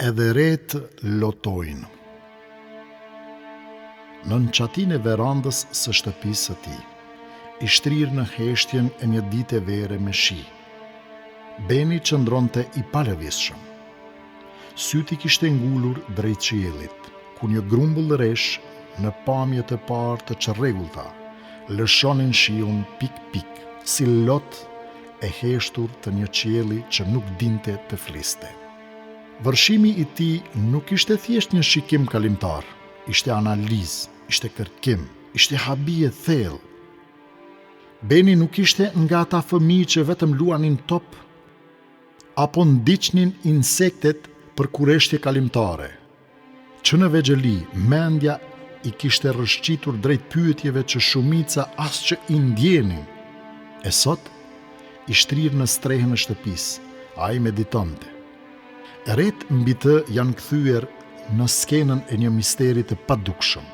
Edhe retë lotojnë. Nën çatinë e verandës së shtëpisë së tij, i shtrirë në heshtjen e një dite vere me shi, Beni qëndronte i palëvizshëm. Sytë i kishte ngulur drejt qiellit, ku një grumbull resh në pamje të parë të çrregullta, lëshonin shiun pikë-pikë, si lot e heshtur të një qielli që nuk dinte të fliste. Vërshimi i tij nuk ishte thjesht një shikim kalimtar, ishte analizë, ishte kërkim, ishte habi e thellë. Beni nuk ishte nga ata fëmijë që vetëm luanin top apo ndiqnin insektet për kureshtje kalimtare. Që në vegjëli, mendja i kishte rrëshqitur drejt pyetjeve që shumica as që i ndjenin. E sot, i shtrirë në strehën e shtëpisë, ai meditonte. Retë mbi të janë kthyer në skenën e një misteri të padukshëm.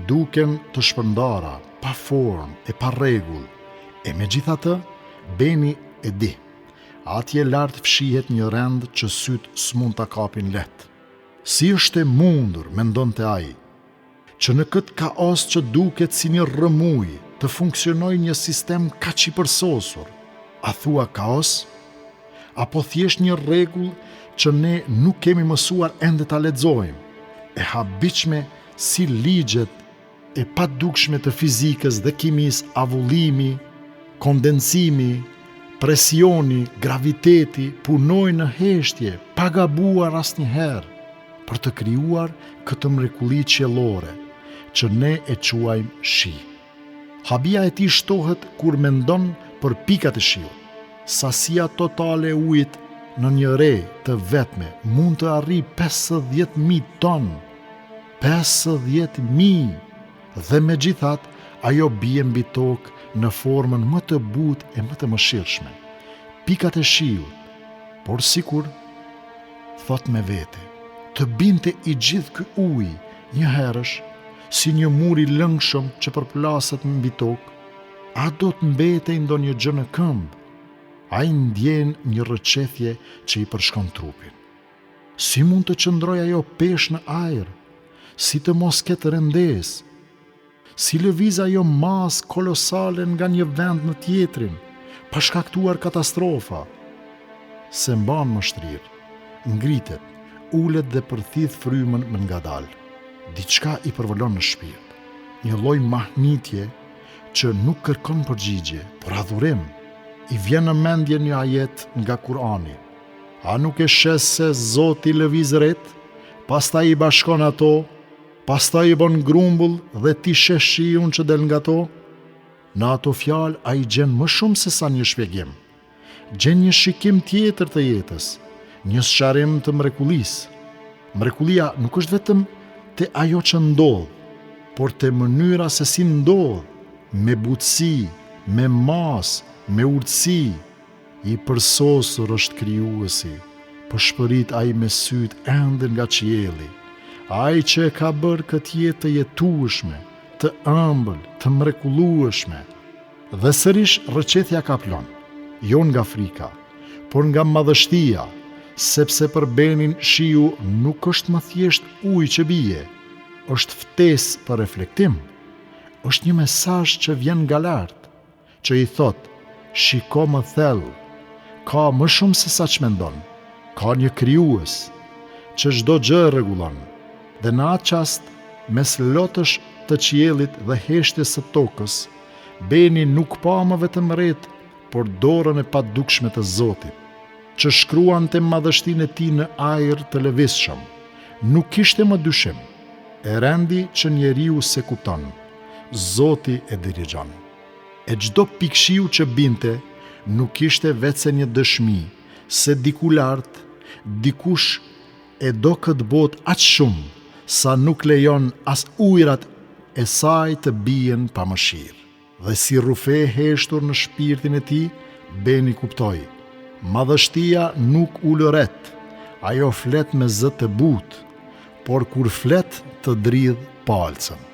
Duken të shpërndara, pa formë e pa rregull, e megjithatë, Beni e di. Atje lart fshihet një rend që sytë s'mund ta kapin lehtë. Si është e mundur, mendonte ai, që në këtë kaos që duket si një rrëmujë, të funksionojë një sistem kaq i përsosur? A thua kaos? Apo thjesht një rregull që ne nuk kemi mësuar ende ta lexojmë? E habitshme si ligjet e padukshme të fizikës dhe kimisë avullimi, kondensimi, presioni, graviteti punojnë në heshtje, pa gabuar asnjëherë, për të krijuar këtë mrekulli qiellore, që ne e quajmë shi. Habia e tij shtohet kur mendon për pikat e shiut. Sasia totale e ujit në një re të vetme mund të arrijë 50.000 ton. 50.000! Dhe megjithatë, ajo bie mbi tokë në formën më të butë e më të mëshirshme. Pikat e shiut, por sikur, thotë me vete, të binte i gjithë ky ujë njëherësh, si një mur i lëngshëm që përplaset mbi tokë, a do të mbetej ndonjë gjë në këmbë? Ai ndjen një rrëqethje që i përshkon trupin. Si mund të qëndrojë ajo peshë në ajër? Si të mos ketë rëndesë? Si lëviz ajo masë kolosale nga një vend në tjetrin, pa shkaktuar katastrofa? S'e mban më shtrirë. Ngritet, ulet dhe përthith frymën më ngadalë. Diçka i përvëlon në shpirt. Një lloj mahnitje që nuk kërkon përgjigje, por adhurim. I vjen në mendje një ajet nga Kurani. A nuk e sheh se Zoti lëviz retë, pastaj i bashkon ato, pastaj i bën grumbull dhe ti sheh shiun që del nga to? Në ato fjalë ai gjen më shumë se sa një shpjegim. Gjen një shikim tjetër të jetës, një sqarim të mrekullisë. Mrekullia nuk është vetëm te ajo që ndodh, por te mënyra se si ndodh, me butësi, me masë, me urtësi, I përsosur është Krijuesi, pëshpërit ai me sytë ende nga qielli, ai që e ka bërë këtë jetë të jetueshme, të ëmbël, të mrekullueshme. Dhe sërish rrëqethja e kaplon, jo nga frika, por nga madhështia, sepse për Benin shiu nuk është më thjesht ujë që bie, është ftesë për reflektim, është një mesazh që vjen nga lart. që i thotë, shiko më thellë, ka më shumë se sa ç'mendon, ka një krijues, që çdo gjë e rregullon, dhe në atë çast, mes lotësh të qiellit dhe heshtjes së tokës, Beni nuk pa më vetëm retë, por dorën e padukshme të Zotit, që shkruante madhështinë e tij në ajër të lëvizshëm. Nuk kishte më dyshim. E rendi që njeriu s'e kupton, Zoti e dirigjon. E çdo pikë shiu që binte nuk ishte veçse një dëshmi se diku lart, dikush e do këtë botë aq shumë sa nuk lejon as ujërat e saj të bien pa mëshirë. Dhe si rrufe e heshtur në shpirtin e tij, Beni kuptoi, madhështia nuk ulëret, ajo flet me zë të butë, por kur flet të dridh palcën.